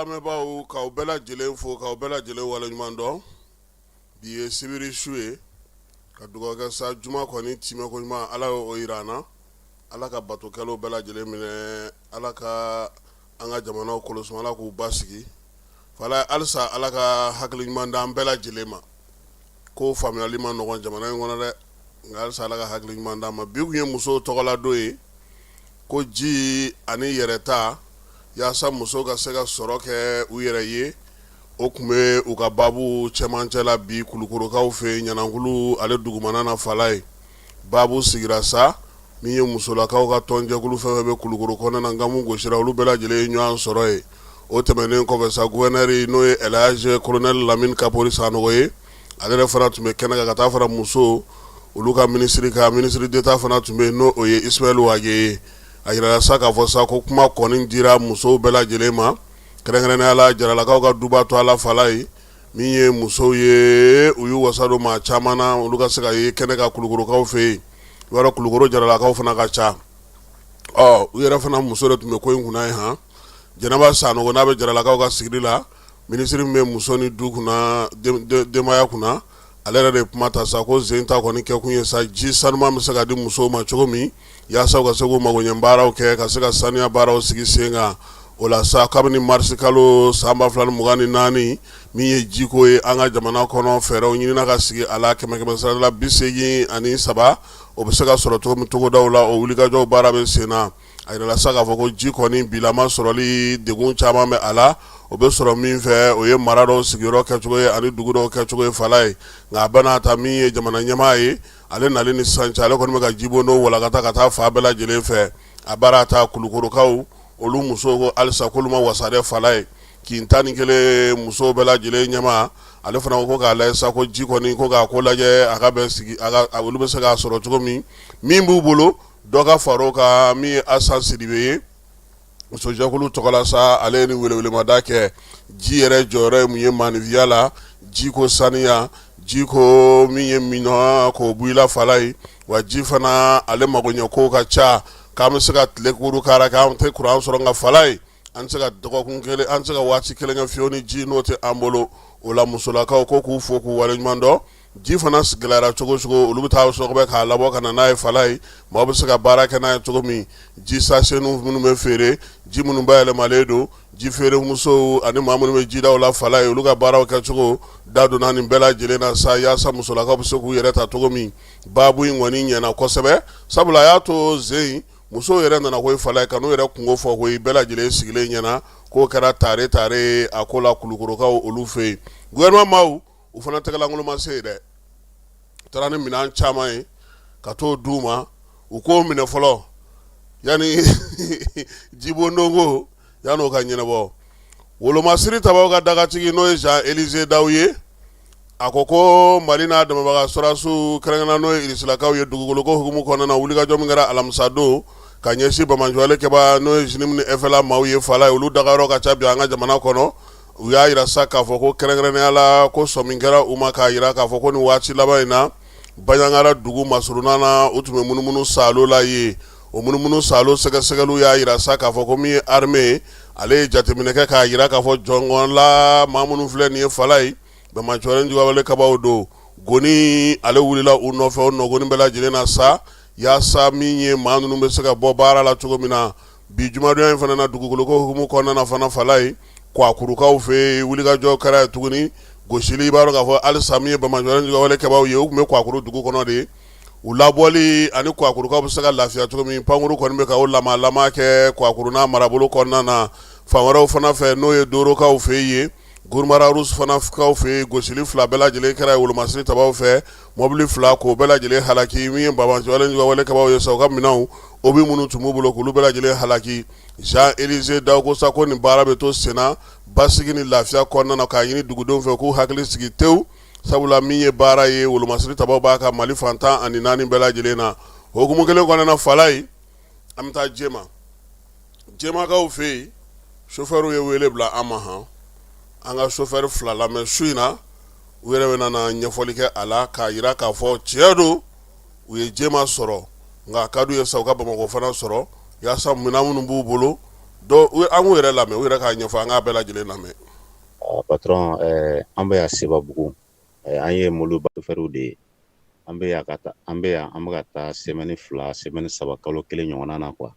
lamɛnbaaw, k'aw bɛɛ lajɛlen fo, k'aw bɛɛ lajɛlen waleɲuman dɔn. Bi ye sibiri su ye, ka dugawu kɛ sa juma kɔni timɛko ɲuman, Ala y'o jira an na. Ala ka batokɛlaw bɛɛ lajɛlen minɛ, Ala ka an ka jamanaw kolosi, Ala k'u basigi. Fala halisa Ala ka hakili ɲuman d'an bɛɛ lajɛlen ma. Ko faamuyali man nɔgɔn jamana in kɔnɔ dɛ, nka halisa Ala ka hakili ɲuman d'an ma. Bi tun ye musow tɔgɔladon ye, ko ji ani yɛrɛta, yaasa musow ka se ka sɔrɔ kɛ u yɛrɛ ye. O tun bɛ u ka baabu cɛmancɛ la bi Kulukorokaw fɛ Ɲanankulu ale dugumana na. Fala ye baabu sigira sa, min ye musolakaw ka tɔnjɛkulu fɛn fɛn bɛ Kulukoro kɔnɔna na, nkamu gosira, olu bɛɛ lajɛlen ye ɲɔgɔn sɔrɔ yen. O tɛmɛnen kɔfɛ sa, gouverneur n'o ye Elhaji Colonel Lamine Kapori Sanogo ye, ale yɛrɛ fana tun bɛ kɛnɛ kan, ka taa fara muso olu ka minisiri kan. Ministre d'État fana tun bɛ yen, n'o o ye Ismaël Wagué ye. A jirala sa k'a fɔ sa ko kuma kɔni dira musow bɛɛ lajɛlen ma, kɛrɛnkɛrɛnnenya la Jaralakaw ka duba to ala fala ye min ye musow ye, u y'u wasa don maa caman na, olu ka se ka ye kɛnɛ kan Kulukorokaw fɛ yen. I b'a dɔn Kulukoro Jaralakaw fana ka ca. Ɔ, u yɛrɛ fana muso de tun bɛ ko in kunna yen. Han, Jɛnɛba Sanogo, n'a bɛ Jaralakaw ka sigili la, minisiri min bɛ muso ni du kunna, denbaya kunna, ale yɛrɛ de ye kuma ta sa ko zen ta kɔni kɛkun ye sa ji sanuman bɛ se ka di musow ma cogo min, yaasa u ka se k'u magoɲɛ baaraw kɛ, ka se ka saniya baaraw sigi sen kan. O la sa, kabini marisi kalo san 2024, min ye jiko ye an ka jamana kɔnɔ, fɛɛrɛw ɲinina ka sigi a la kɛmɛ kɛmɛ sara la 83, o bɛ se ka sɔrɔ cogo min togodaw la, o wulikajɔw baara bɛ sen na. A yirala sa k'a fɔ ko ji kɔni bilama sɔrɔli degun caman bɛ a la. O bɛ sɔrɔ min fɛ, o ye mara dɔw sigiyɔrɔ kɛcogo ye ani dugu dɔw kɛcogo ye. Fala ye, nka a bɛna ta min ye jamana ɲɛmaa ye, ale nalen ni sisan cɛ, ale kɔni bɛ ka jibondon walakata ka taa fan bɛɛ lajɛlen fɛ. A baara ta Kulukorokaw olu musow ko halisa k'olu ma wasa dɛ. Fala ye, kin 11 musow bɛɛ lajɛlen ɲɛmaa, ale fana ko k'a lajɛ sa ko ji kɔni ko k'a ko lajɛ, a ka bɛ sigi, a ka olu bɛ se k'a sɔrɔ cogo min, min b'u bolo, dɔ ka fara o kan. Min ye Asan Sidibe ye musojɛkulu tɔgɔ la sa, ale ye nin welewelemada kɛ. Ji yɛrɛ jɔyɔrɔ ye mun ye maaninfinya la? Ji ko saniya, ji ko min ye minɔgɔ k'o bɔ i la. Fala ye, wa ji fana ale magoɲɛ ko ka ca, k'an bɛ se ka tile kuru kara k'an tɛ kuran sɔrɔ, nka fala ye, an tɛ se ka dɔgɔkun kelen, an tɛ se ka waati kelen kɛ fiyewu ni ji n'o tɛ an bolo. O la, musolakaw ko k'u fo k'u waleɲuman dɔn. Ji fana gɛlɛyara cogo cogo, olu bɛ taa sɔgɔbɛ k'a labɔ ka na n'a ye. Fala ye, maaw bɛ se ka baara kɛ n'a ye cogo min, ji sachetninw minnu bɛ feere, ji minnu bayɛlɛmalen don, ji feere musow ani maa minnu bɛ jidaw la, fala ye, olu ka baaraw kɛcogo da donna nin bɛɛ lajɛlen na sa, yaasa musolakaw bɛ se k'u yɛrɛ ta cogo min. Baabu in kɔni ɲɛna kosɛbɛ, sabula a y'a to zen musow yɛrɛ nana ko fala ye ka n'u yɛrɛ kunko fɔ ko bɛɛ lajɛlen sigilen ɲɛna k'o kɛra tare tare a ko la Kulukorokaw olu fɛ yen. Gouvernement maaw, u fana tɛgɛlankolon ma se yen dɛ. U taara ni minɛn caman ye ka t'o d'u ma, u k'o minɛ fɔlɔ yanni jibondonko yan'o ka ɲɛnabɔ. Wolomasiri tabaw ka dagatigi, n'o ye Jean Élisée Daw ye, a ko ko Mali n'a dɛmɛbaga sɔrɔdasiw, kɛrɛnkɛrɛnnenya n'o ye Irisilakaw ye, dugukoloko hukumu kɔnɔna na, wulikajɔ min kɛra alamisa don ka ɲɛsin banbaanciwale kɛbaa, n'o ye JNIM ni FLA maaw ye, fala ye, olu dagayɔrɔ ka ca bi an ka jamana kɔnɔ. U y'a jira sa k'a fɔ ko kɛrɛnkɛrɛnnenya la, ko sɔmi kɛra u ma k'a jira k'a fɔ ko nin waati laban in na, Banjagara dugu masurunna na, u tun bɛ munumunu saalo la yen. O munumunu saalo sɛgɛsɛgɛliw y'a jira sa k'a fɔ ko min ye armée ye, ale ye jateminɛ kɛ k'a jira k'a fɔ jɔngɔnla maa minnu filɛ nin ye, fala ye, banbaanciwale juguwale kɛbaaw don. Goni ale wulila u nɔfɛ, o nɔgɔni bɛɛ lajɛlen na sa, yaasa min ye maa ninnu bɛ se ka bɔ baara la cogo min na. Bi jumadonya in fana na, dugukoloko hukumu kɔnɔna na fana, fala ye, Kuwakurukaw fɛ yen, wulikajɔ kɛra yen tuguni, gosili. I b'a dɔn k'a fɔ halisa min ye banbaanciwale juguwale kɛbaaw ye, u tun bɛ Kuwakuru dugu kɔnɔ de. U labɔli ani Kuwakurukaw bɛ se ka lafiya cogo min, pankuru kɔni bɛ ka o lamalama kɛ Kuwakuru n'a marabolo kɔnɔna na. Fan wɛrɛw fana fɛ, n'o ye Dorokaw fɛ yen, Gurumararusu fana kaw fɛ yen, gosili fila bɛɛ lajɛlen kɛra wolomasiri tabaw fɛ, mɔbili fila k'o bɛɛ lajɛlen halaki. Min ye banbaanciwale juguwale kɛbaaw ye sa, u ka minɛnw, obus minnu tun b'u bolo, k'olu bɛɛ lajɛlen halaki. Jean Élisée Daw ko sa ko nin baara bɛ to senna basigi ni lafiya kɔnɔna na, k'a ɲini dugudenw fɛ k'u hakili sigi tewu, sabula min ye baara ye, wolomasiri tabaw b'a kan Mali fan 14 bɛɛ lajɛlen na. Hukumu kelen kɔnɔna na, fala ye, an bɛ taa Jema. Jemakaw fɛ yen, sofɛriw ye wele bila an ma. Han, an ka sofɛri fila lamɛn su in na, u yɛrɛ bɛna na ɲɛfɔli kɛ a la k'a jira k'a fɔ tiɲɛ don, u ye Jema sɔrɔ, nka a ka d'u ye sa u ka Bamakɔ fana sɔrɔ, yaasa minɛn minnu b'u bolo, Dɔw an k'u yɛrɛ lamɛn, u yɛrɛ k'a ɲɛfɔ, an k'a bɛɛ lajɛlen lamɛn. Patron, an bɛ yan Sebabugu, an ye mobili sofɛriw de ye. An bɛ yan ka taa, an bɛ yan, an bɛ ka taa semaine 2, semaine 3, kalo 1 ɲɔgɔnna na quoi.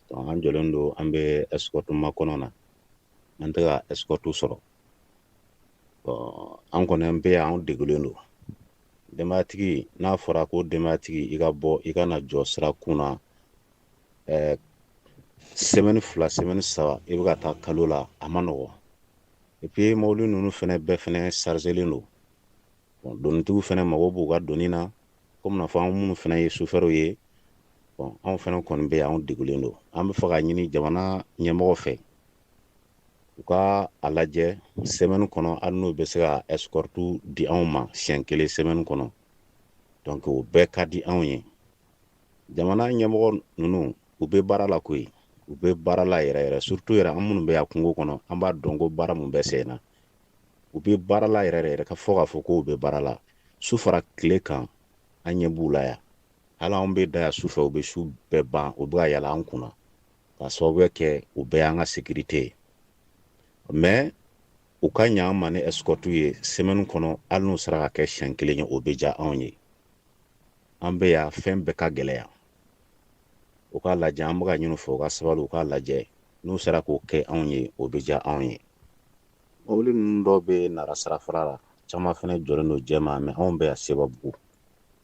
Donc an jɔlen don, an bɛ escorte makɔnɔ na, an tɛ ka escorte sɔrɔ. Bon, an kɔni an bɛ yan, an degulen don. Denbayatigi, n'a fɔra ko denbayatigi i ka bɔ i ka na jɔ sira kun na, semaine 2, semaine 3, i bɛ ka taa kalo la, a ma nɔgɔn. Et puis mobili ninnu fɛnɛ bɛɛ fɛnɛ chargelen don. Bon, donitigiw fɛnɛ mago b'u ka doni na, komi n'a fɔ an minnu fɛnɛ ye sofɛriw ye. Bon, anw fɛnɛ kɔni bɛ yan, anw degulen don. An bɛ fɛ ka ɲini jamana ɲɛmɔgɔ fɛ, u ka a lajɛ semaine kɔnɔ, hali n'u bɛ se ka escorte di anw ma siɲɛ 1 semaine kɔnɔ. Donc o bɛɛ ka di anw ye. Jamana ɲɛmɔgɔ ninnu, u bɛ baara la koyi, u bɛ baara la yɛrɛ yɛrɛ, surtout yɛrɛ an minnu bɛ yan kungo kɔnɔ, an b'a dɔn ko baara mun bɛ sen na. U bɛ baara la yɛrɛ yɛrɛ, ka fɔ k'a fɔ k'u bɛ baara la su fara tile kan, an ɲɛ b'u la yan. Hali anw bɛ da yan su fɛ, u bɛ su bɛɛ ban, u bɛ ka yɛlɛ an kunna, k'a sababuya kɛ u bɛɛ y'an ka sécurité ye. Mais u ka ɲa an ma ni escorte ye semaine kɔnɔ, hali n'u sera ka kɛ siɲɛ 1 ye, o bɛ diya anw ye. An bɛ yan, fɛn bɛɛ ka gɛlɛya. U k'a lajɛ, an bɛ ka ɲini u fɛ, u ka sabali, u k'a lajɛ, n'u sera k'o kɛ anw ye, o bɛ diya anw ye. Mobili ninnu dɔw bɛ Nara sirafara la, caman fɛnɛ jɔlen don Jɛma, mais anw bɛ yan Sebabugu.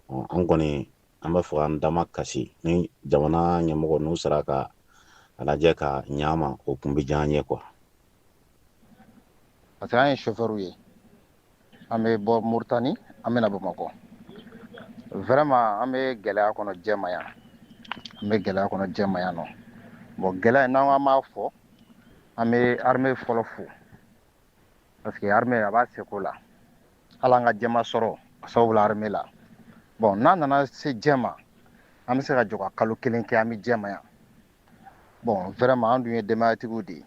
An kɔni an b'a fɛ k'an dama kasi ni jamana ɲɛmɔgɔ n'u sera ka a lajɛ ka ɲa ma, o kun bɛ diya an ye quoi. Parce que an ye chauffeur ye, an bɛ bɔ Moritani, an bɛna Bamakɔ. Vraiment an bɛ gɛlɛya kɔnɔ Jɛma yan, an bɛ gɛlɛya kɔnɔ Jɛma yan nɔ. Bon, gɛlɛya n'an ko an b'a fɔ, an bɛ armée fɔlɔ fo, parce que armée a b'a seko la, hali an ka Jɛma sɔrɔ a sababu la armée la. Bon, n'a nana se Jɛma, an bɛ se ka jɔ ka kalo 1 kɛ, an bɛ Jɛma yan. Bon, vraiment an dun ye denbayatigiw de ye.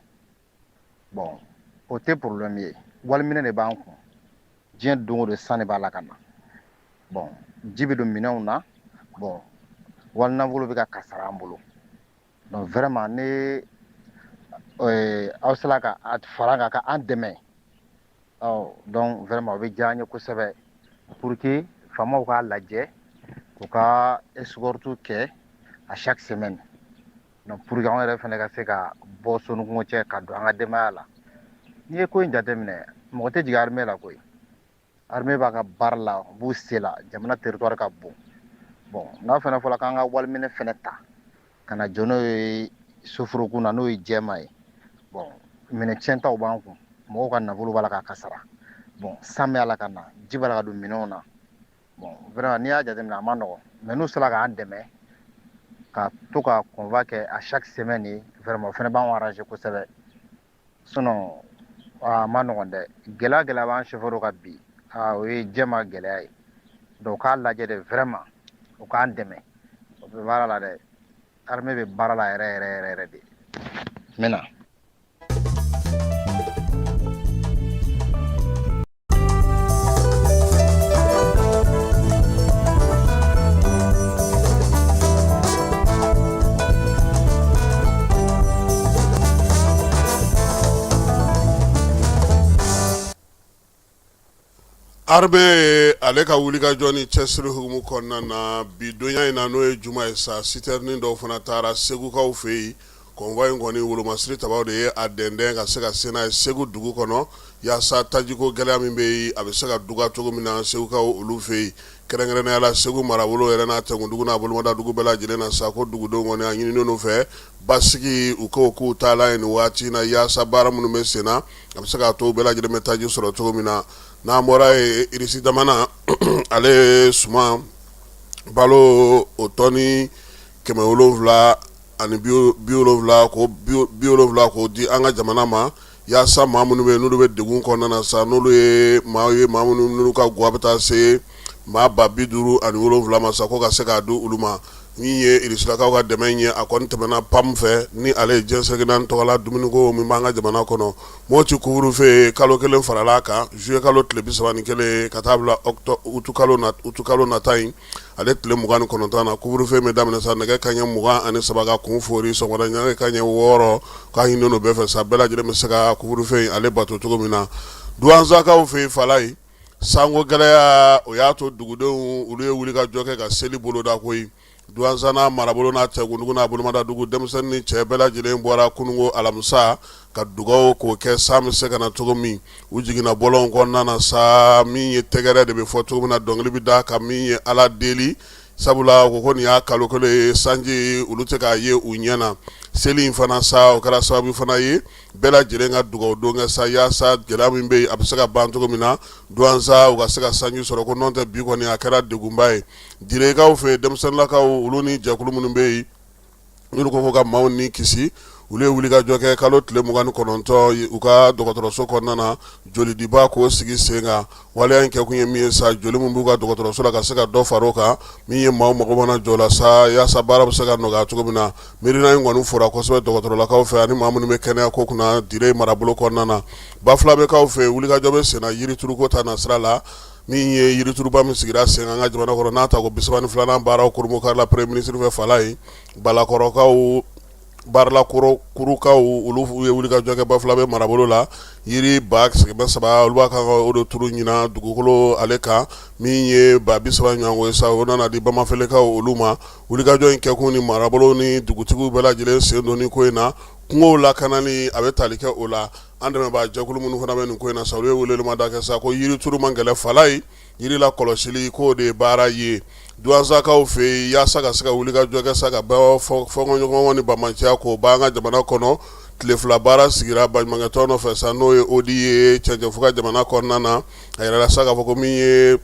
Bon, o tɛ problème ye, waliminɛ de b'an kun. Diɲɛ don o don san de b'a la ka na. Bon, ji bɛ don minɛnw na. Bon, wali nafolo bɛ ka kasara an bolo. Donc vraiment ne aw sera ka a fara an kan ka an dɛmɛ, ɔ donc vraiment o bɛ diya an ye kosɛbɛ, pour que faamaw k'a lajɛ, u ka escorte kɛ à chaque semaine. Donc pour que anw yɛrɛ fana ka se ka bɔ sonukungo cɛ ka don an ka denbaya la. N'i ye ko in jateminɛ, mɔgɔ tɛ jigin armée la koyi. Armée b'a ka baara la, u b'u se la, jamana territoire ka bon. Bon, n'a fana fɔra k'an ka waliminɛ fana ta ka na jɔ n'o ye soforokun na, n'o ye Jɛma ye. Bon, minɛ tiɲɛtaw b'an kun, mɔgɔw ka nafolo b'a la k'a kasara. Bon, san bɛ a la ka na, ji b'a la ka don minɛnw na. Bon, vraiment n'i y'a jateminɛ, a ma nɔgɔn, mais n'u sera k'an dɛmɛ ka to ka convoi kɛ à chaque semaine ye, vraiment o fana b'anw arranger kosɛbɛ. Sinon a ma nɔgɔn dɛ, gɛlɛya gɛlɛya b'an chauffeur kan bi, o ye Jɛma gɛlɛya ye. Donc u k'a lajɛ de, vraiment u k'an dɛmɛ, o bɛ baara la dɛ, armée bɛ baara la yɛrɛ yɛrɛ yɛrɛ yɛrɛ de. N bɛ na. Armée ye ale ka wulikajɔ ni cɛsiri hukumu kɔnɔna na, bi donya in na, n'o ye juma ye sa, citerne dɔw fana taara Segukaw fɛ yen. Convoi in kɔni, wolomasiri tabaw de ye a dɛndɛn ka se ka se n'a ye Segu dugu kɔnɔ, yaasa tajiko gɛlɛya min bɛ yen, a bɛ se ka duga cogo min na Segukaw olu fɛ yen, kɛrɛnkɛrɛnnenya la Segu marabolo yɛrɛ n'a tɛnkundugu n'a bolomada dugu bɛɛ lajɛlen na sa, ko dugudenw kɔni a ɲininen u fɛ basigi, u ko k'u taalan ye nin waati in na, yaasa baara minnu bɛ sen na, a bɛ se k'a to bɛɛ lajɛlen bɛ taji sɔrɔ cogo min na. N'an bɔra yen, Irisi jamana ale ye suman balo o tɔni 770 k'o di an ka jamana ma, yaasa maa minnu bɛ yen n'olu bɛ degun kɔnɔna na sa, n'olu ye maa ye, maa minnu n'olu ka gwa bɛ taa se maa 57,000 ma sa, ko ka se k'a di olu ma. Min ye irisilakaw ka dɛmɛ ye, a kɔni tɛmɛna PAM fɛ, ni ale ye diɲɛ seleke naani tɔgɔla dumuniko min b'an ka jamana kɔnɔ. Moti couvre-feu kalo 1 farala a kan, juillet kalo tile 31 ka taa bila utukalo nata in. ale tile 29 na couvre-feu bɛ daminɛ sa nɛgɛ kanɲɛ 23 ka kun fori sɔgɔmada nɛgɛ kanɲɛ 6 k'a ɲininen don bɛɛ fɛ sa bɛɛ lajɛlen bɛ se ka couvre-feu in ale bato cogo min na. Duwanzakaw fɛ yen Falayi, sanko gɛlɛya o y'a to dugudenw olu ye wulikajɔ kɛ ka seli boloda koyi. Duwanza n'a marabolo n'a cɛkundugu n'a bolomadadugu denmisɛnnin ni cɛ bɛɛ lajɛlen bɔra kununko alamisa ka dugawu k'o kɛ san bɛ se ka na cogo min. U jiginna bɔlɔnw kɔnɔna na sa, min ye tɛgɛrɛ de bɛ fɔ cogo min na, dɔnkili bɛ da ka min ye Ala deli, sabula u ko ko nin y'a kalo kelen ye sanji olu tɛ k'a ye u ɲɛ na. Seli in fana sa, o kɛra sababu fana ye bɛɛ lajɛlen ka dugawu don kɛ sa yaasa gɛlɛya min bɛ yen a bɛ se ka ban cogo min na, Duwanza u ka se ka sanji sɔrɔ, ko n'o tɛ bi kɔni a kɛra degunba ye. Direkaw fɛ denmisɛnninlakaw olu ni jɛkulu minnu bɛ yen n'olu ko ka maaw ni kisi, olu ye wulikajɔ kɛ kalo tile 29 u ka dɔgɔtɔrɔso kɔnɔna na, jolidiba k'o sigi sen kan. Waleya in kɛkun ye min ye sa, joli min b'u ka dɔgɔtɔrɔso la ka se ka dɔ fara o kan, min ye maaw mago mana jɔ la sa yaasa baara bɛ se ka nɔgɔya cogo min na. Miirina in kɔni fora kosɛbɛ dɔgɔtɔrɔlakaw fɛ ani maa minnu bɛ kɛnɛya ko kunna Dire marabolo kɔnɔna na. Bafulabɛkaw fɛ wulikajɔ bɛ senna yirituruko ta nasira la, min ye yirituruba min sigira sen an ka jamana kɔnɔ n'a tako 32nan baaraw kurunbonkarila premier ministre fɛ Falayi. Balakɔrɔkaw, Baralakurukaw olu ye wulikajɔ kɛ Bafulabɛ marabolo la, yiri 300 olu b'a kan o de turu ɲinan dugukolo ale kan, min ye 30,000 ɲɔgɔn ye sa, o nana di Bamafelekaw olu ma. Wulikajɔ in kɛkun ni marabolo ni dugutigiw bɛɛ lajɛlen sen don ni ko in na, kungow lakanani a bɛ tali kɛ o la. An dɛmɛbaa jɛkulu minnu fana bɛ nin ko in na sa, olu ye welewelemada kɛ sa ko yirituru man gɛlɛn Falayi, yiri lakɔlɔsili k'o de ye baara ye. Duwanzakaw fɛ yen, yaasa ka se ka wulikajɔ kɛ sa ka bɔ fɔnkɔɲɔgɔnkɔ ni banbaanciya k'o ban an ka jamana kɔnɔ, tile fila baara sigira baɲumankɛtɔn nɔfɛ sa, n'o ye ODI ye cɛncɛnfuga jamana kɔnɔna na. A yirala sa k'a fɔ ko min ye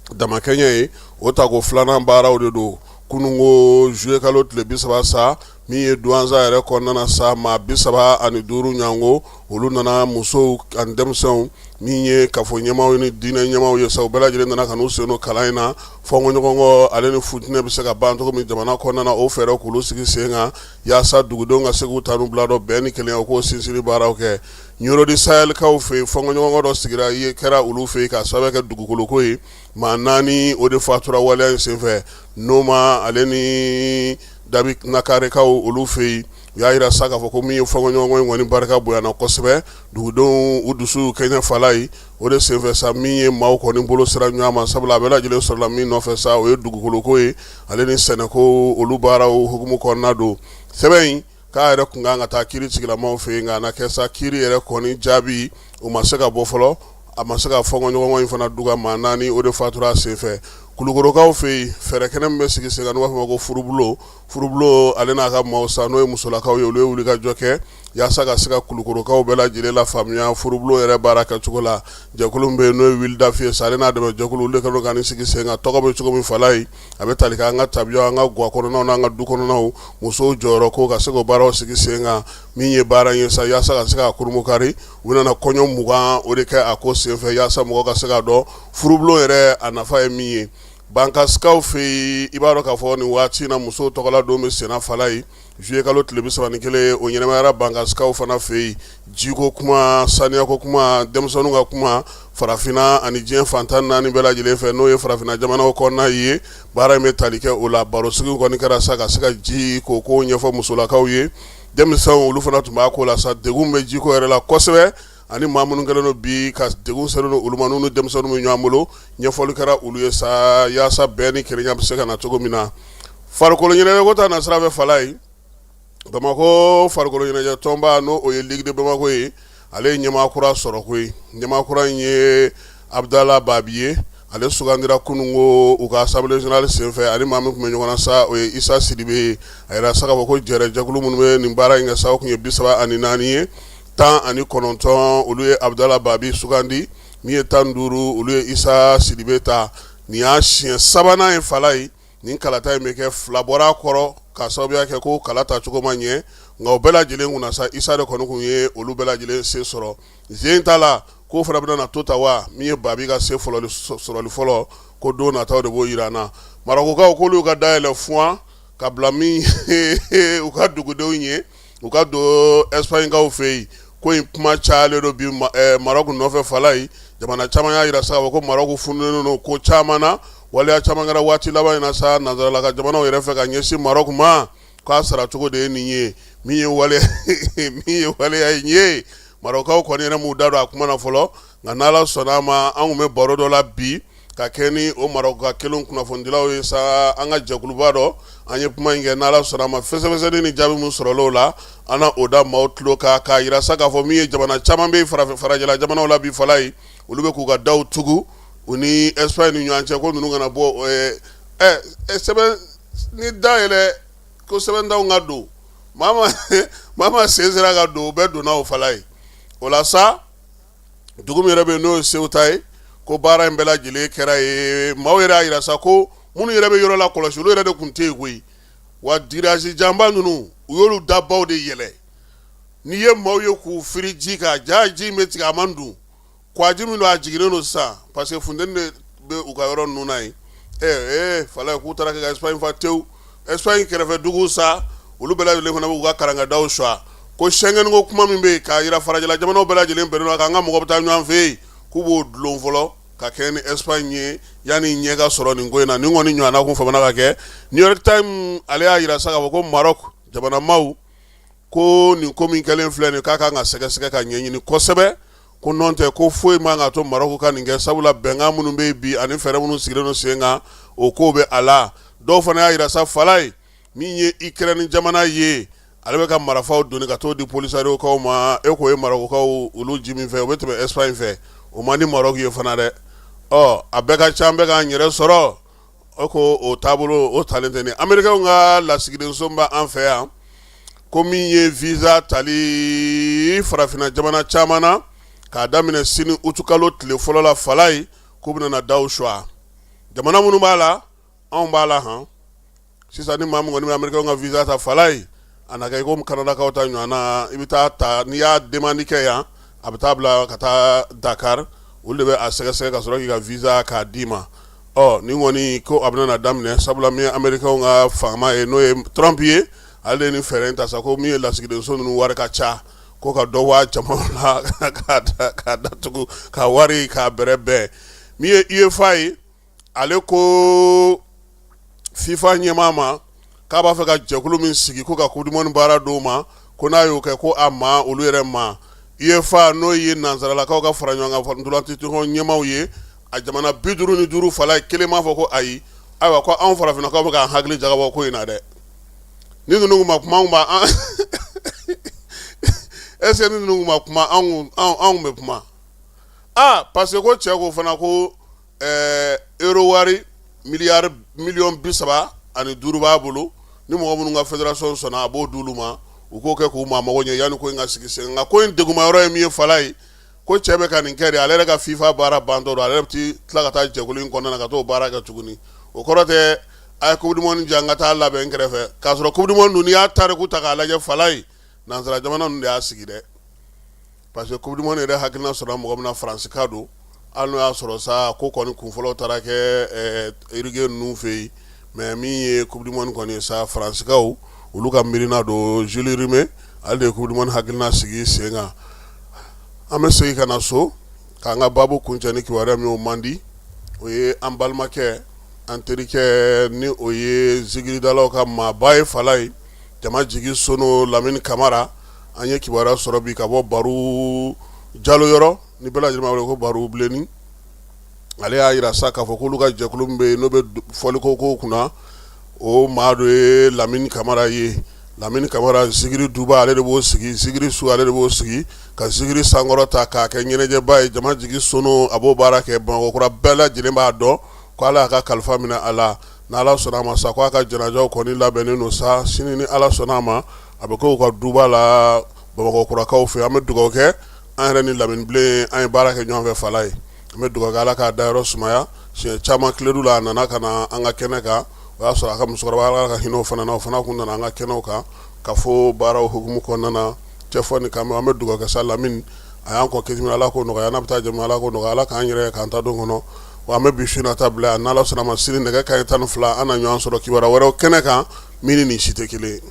damakɛɲɛ ye, o tako filanan baaraw de don. Kununko juillet kalo tile 30 sa, min ye Duwanza yɛrɛ kɔnɔna na sa, maa 35 ɲɔgɔnko olu nana, musow ani denmisɛnw, min ye kafo ɲɛmaaw ni diinɛ ɲɛmaaw ye sa, u bɛɛ lajɛlen nana ka n'u sen don kalan in na. Fɔnkɔɲɔgɔnkɔ ale ni futinɛ bɛ se ka ban cogo min jamana kɔnɔna na, o fɛɛrɛ k'olu sigi sen kan yaasa dugudenw ka se k'u tanu bila dɔn, bɛn ni kelenya k'o sinsinni baaraw kɛ. Ɲɔrɔ du Sahelkaw fɛ yen, fɔnkɔɲɔgɔnkɔ dɔ sigira ye kɛra olu fɛ yen k'a sababu kɛ dugukoloko ye. Maa naani o de fatura waleya in senfɛ. Noma ale ni Dabi Nakarekaw olu fɛ yen, u y'a jira sa k'a fɔ ko min ye fɔnkɔɲɔgɔnkɔ in kɔni barika bonyana kosɛbɛ, dugudenw u dusu kɛɲɛ Falayi. O de senfɛ sa, min ye maaw kɔni bolo sera ɲɔgɔn ma, sabula a bɛɛ lajɛlen sɔrɔla min nɔfɛ sa, o ye dugukoloko ye ale ni sɛnɛko, olu baaraw hukumu kɔnɔna don. Sɛbɛn in k'a yɛrɛ tun kan ka taa kiiri tigilamaw fɛ yen, nka a na kɛ sa kiiri yɛrɛ kɔni jaabi o ma se ka bɔ fɔlɔ. A ma se ka fɔnkɔɲɔgɔnkɔ in fana duga, maa naani o de fatura a senfɛ. Kulukorokaw fɛ yen, fɛɛrɛ kɛnɛ min bɛ sigi sen kan n'u b'a fɔ ma ko furubulon, furubulon ale n'a ka maaw sa, n'o ye musolakaw ye, olu ye wulikajɔ kɛ yaasa ka se ka kulukorokaw bɛɛ lajɛlen lafaamuya furubulon yɛrɛ baara kɛcogo la. Jɛkulu min bɛ yen n'o ye Wildaf ye sa, ale n'a dɛmɛ jɛkulu, olu de kɛlen don ka nin sigi sen kan. Tɔgɔ bɛ cogo min Falayi, a bɛ tali kɛ an ka tabiya, an ka ga kɔnɔnaw n'an ka du kɔnɔnaw, musow jɔyɔrɔ ko ka se k'o baaraw sigi sen kan. Min ye baara in ye sa, yaasa ka se ka kurunbonkari, u nana kɔɲɔ 20 o de kɛ a ko senfɛ yaasa mɔgɔ ka se k'a dɔn furubulon yɛrɛ a nafa ye min ye. Bankasikaw fɛ yen, i b'a dɔn k'a fɔ nin waati in na musow tɔgɔla don bɛ senna Falayi, juillet kalo tile 31, o ɲɛnamayara Bankasikaw fana fɛ yen. Jiko kuma, saniyako kuma, denmisɛnninw ka kuma, farafinna ani diɲɛ fan 14 bɛɛ lajɛlen fɛ, n'o ye farafinna jamanaw kɔnɔna ye, baara in bɛ tali kɛ o la. Barosigi kɔni kɛra sa ka se ka ji ko ko ɲɛfɔ musolakaw ye. Denmisɛnw olu fana tun b'a ko la sa, degun bɛ jiko yɛrɛ la kosɛbɛ, ani maa minnu kɛlen don bi ka degun selen don olu ma, n'u ni denmisɛnninw bɛ ɲɔgɔn bolo, ɲɛfɔli kɛra olu ye sa yaasa bɛn ni kelenya bɛ se ka na cogo min na. Farikolo ɲɛnajɛko ta nasira fɛ Falayi, Bamakɔ farikolo ɲɛnajɛ tɔnba, n'o o ye Ligue de Bamako ye, ale ye ɲɛmaa kura sɔrɔ koyi. Ɲɛmaa kura in ye Abudala Babi ye, ale sugandira kununko u ka assemblée générale senfɛ. Ani maa min tun bɛ ɲɔgɔn na sa, o ye Isa Sidibe ye. A yira sa k'a fɔ ko jɛrɛ jɛkulu minnu bɛ nin baara in kɛ sa, o tun ye 34 ye, 19 olu ye Abudala Babi sugandi, min ye 15 olu ye Isa Sidibe ta. Nin y'a siɲɛ sabanan ye Falayi nin kalata in bɛ kɛ. Fila bɔra a kɔrɔ k'a sababuya kɛ ko kala tacogo ma ɲɛ, nka o bɛɛ lajɛlen kunna sa, Isa de kɔni tun ye olu bɛɛ lajɛlen se sɔrɔ. Zen ta la k'o fana bɛna na to ta wa, min ye Babi ka se sɔrɔli fɔlɔ, ko don nataw de b'o jira an na. Marɔkukaw k'olu ka dayɛlɛ fuwa ka bila min u ka dugudenw ye, u ka don Ɛsipaɲikaw fɛ yen. Ko in kuma cayalen don bi Marɔku nɔfɛ Falayi. Jamana caman y'a jira sa ko Marɔku fununen don ko caman na. Waleya caman kɛra waati laban in na sa nansarala ka jamanaw yɛrɛ fɛ ka ɲɛsin Maroc ma, k'a sara cogo de ye nin ye. Min ye wale min ye waleya in ye, Marɔkaw kɔni yɛrɛ m'u da don a kuma na fɔlɔ, nka n'Ala sɔnna a ma, an tun bɛ baro dɔ la bi ka kɛ ni o Marɔka kelen kunnafonidilaw ye sa, an ka jɛkuluba dɔ. An ye kuma in kɛ, n'Ala sɔnna a ma, fɛsɛfɛsɛli ni jaabi min sɔrɔla o la, an na o da maaw tulo kan, k'a jira sa k'a fɔ min ye jamana caman bɛ farafin farajɛla jamanaw la bi fala ye, olu bɛ k'u ka daw tugu u ni Espagne ni ɲɔgɔn cɛ, ko ninnu kana bɔ sɛbɛn ni da yɛlɛ, ko sɛbɛndanw ka don. Maa ma sen sera ka don, u bɛɛ donna o fala ye. O la sa, dugu min yɛrɛ bɛ yen, n'o ye Ceuta ye, ko baara in bɛɛ lajɛlen kɛra ye. Maaw yɛrɛ y'a jira sa ko minnu yɛrɛ bɛ yɔrɔ la kɔlɔsi, olu yɛrɛ de tun tɛ yen koyi. Wa grillage janba ninnu, u y'olu dabaw de yɛlɛ. N'i ye maaw ye k'u firi ji kan, ja ji in bɛ tigɛ, a man dun kwaji min don, a jiginnen don sisan, parce que funteni de bɛ u ka yɔrɔ ninnu na yen. Ee fala, k'u taara kɛ ka Espagne fa tewu. Espagne kɛrɛfɛ dugu sa, olu bɛɛ lajɛlen fana b'u ka karankadaw suwa ko Schengen ko kuma min bɛ yen, k'a jira farajɛla jamanaw bɛɛ lajɛlen bɛnnen don a kan, an ka mɔgɔ bɛ taa ɲɔgɔn fɛ yen, k'u b'o dulon fɔlɔ ka kɛ ni Espagne ye yanni ɲɛ ka sɔrɔ nin ko in na. Nin kɔni ɲɔgɔnna kun famana ka kɛ. New York Times, ale y'a jira sa k'a fɔ ko Maroc jamana maaw ko nin ko min kɛlen filɛ nin, k'a kan ka sɛgɛsɛgɛ ka ɲɛɲini kosɛbɛ, ko nɔn tɛ ko foyi man ka to Maroc ka nin kɛ, sabula bɛnkan minnu bɛ yen bi ani fɛɛrɛ minnu sigilen don sen kan, o ko bɛ a la. Dɔw fana y'a jira sa fala ye, min ye Ukraine jamana ye, ale bɛ ka marifaw doni ka t'o di Polisariokaw ma. E k'o ye Marɔkukaw olu ji min fɛ, o bɛ tɛmɛ Espagne fɛ, o man di Maroc ye fana dɛ. Ɔ a bɛɛ ka ca, an bɛ k'an yɛrɛ sɔrɔ. O ko o taabolo o talen tɛ ni Américainw ka lasigidenso bɛ an fɛ yan, ko min ye visa tali farafinna jamana caman na, k'a daminɛ sini utukalo tile fɔlɔ la fala ye, k'u bɛna na daw suwa. Jamana minnu b'a la, anw b'a la han. Sisan ni maa min kɔni bɛ Américainw ka visa ta fala ye, a na kɛ komi Kanadakaw ta ɲɔgɔn na. I bɛ taa ta, n'i y'a demande kɛ yan, a bɛ taa bila ka taa Dakar, olu de bɛ a sɛgɛsɛgɛ ka sɔrɔ k'i ka visa k'a d'i ma. Ɔ nin kɔni ko a bɛna na daminɛ, sabula min ye Américainw ka faama ye, n'o ye Trump ye, ale de ye nin fɛɛrɛ in ta sa, ko min ye lasigidenso ninnu wari ka ca, ko ka dɔ bɔ a jama la k'a datugu, ka wari k'a bɛrɛ bɛn. Min ye UEFA ye, ale ko FIFA ɲɛmaa ma k'a b'a fɛ ka jɛkulu min sigi ko ka coupe du monde baara d'o ma, ko n'a y'o kɛ, ko a ma olu yɛrɛ ma. UEFA, n'o ye nansaralakaw ka fara ɲɔgɔn kan ntolanci tɔn ɲɛmaaw ye, a jamana 55 fala ye, kelen m'a fɔ ko ayi. Ayiwa, ko anw farafinnakaw bɛ k'an hakili jagabɔ ko in na dɛ. Ni ninnu ma kuma, anw b'a est ce que ni ninnu ma kuma, anw bɛ kuma? Aa, parce que ko cɛ ko fana ko euro wari miliyari miliyɔn 35 b'a bolo, ni mɔgɔ minnu ka fédération sɔnna, a b'o d'olu ma, u k'o kɛ k'u maa mago ɲɛ yanni ko in ka sigi sen. Nka ko in degunma yɔrɔ ye min ye fala ye, ko cɛ bɛ ka nin kɛ de, ale yɛrɛ ka FIFA baara bantɔ don, ale yɛrɛ bɛ tila ka taa jɛkulu in kɔnɔna na ka t'o baara kɛ tuguni. O kɔrɔ tɛ a ye coupe du monde diyan, ka taa labɛn kɛrɛfɛ, k'a sɔrɔ coupe du monde dun, n'i y'a tariku ta k'a lajɛ fala ye, nansara jamana ninnu de y'a sigi dɛ, parce que coupe du monde yɛrɛ hakilina sɔrɔ mɔgɔ min na, Faransika don. Hali n'o y'a sɔrɔ sa ko kɔni kunfɔlɔ taara kɛ Uruguay ninnu fɛ yen, mais min ye coupe du monde kɔni ye sa, Faransikaw olu ka miirina don. Jules Rimet, ale de ye coupe du monde hakilina sigi sen kan. An bɛ segin ka na so k'an ka baabu kuncɛ ni kibaruya min, o man di, o ye an balimakɛ, an terikɛ, ni o ye zikiridalaw ka maaba ye fala ye, jama jigi sono, Lamini Kamara. An ye kibaruya sɔrɔ bi ka bɔ Baru Jalo yɔrɔ, ni bɛɛ lajɛlen b'a wele ko Baru Bilenni. Ale y'a jira sa k'a fɔ k'olu ka jɛkulu min bɛ yen, n'o bɛ fɔliko ko kunna, o maa dɔ ye Lamini Kamara ye. Lamini Kamara, zikiri duba, ale de b'o sigi, zikiri su, ale de b'o sigi ka zikiri sankɔrɔ ta k'a kɛ ɲɛnajɛba ye. Jama jigi sono, a b'o baara kɛ. Bamakɔkura bɛɛ lajɛlen b'a dɔn ko Ala y'a ka kalifa minɛ a la. N'Ala sɔnna a ma sa, ko a ka janajaw kɔni labɛnnen don sa, sini ni Ala sɔnna a ma, a bɛ kɛ u ka duba la Bamakɔkurakaw fɛ. An bɛ dugawu kɛ. An yɛrɛ ni Lamini Bilen, an ye baara kɛ ɲɔgɔn fɛ fala ye. An bɛ dugawu kɛ, Ala k'a dayɔrɔ sumaya. Siɲɛ caman Kiledu la, a nana ka na an ka kɛnɛ kan. O y'a sɔrɔ a ka musokɔrɔba, Ala ka hinɛ o fana na, o fana kun nana an ka kɛnɛw kan ka fɔ baaraw hukumu kɔnɔna na. Cɛfɔ ni kan, an bɛ dugawu kɛ sa. Lamini a y'an kɔ kisi, Ala k'o nɔgɔya. N'a bɛ taa jama, Ala k'o nɔgɔya. Ala k'an yɛrɛ k'an ta don kɔnɔ. Wa an bɛ bi su in na ta bila yan. N'Ala sɔnna a ma, sini nɛgɛ kanɲɛ 12, an na ɲɔgɔn sɔrɔ kibaruya wɛrɛw kɛnɛ kan min ni nin si tɛ kelen ye.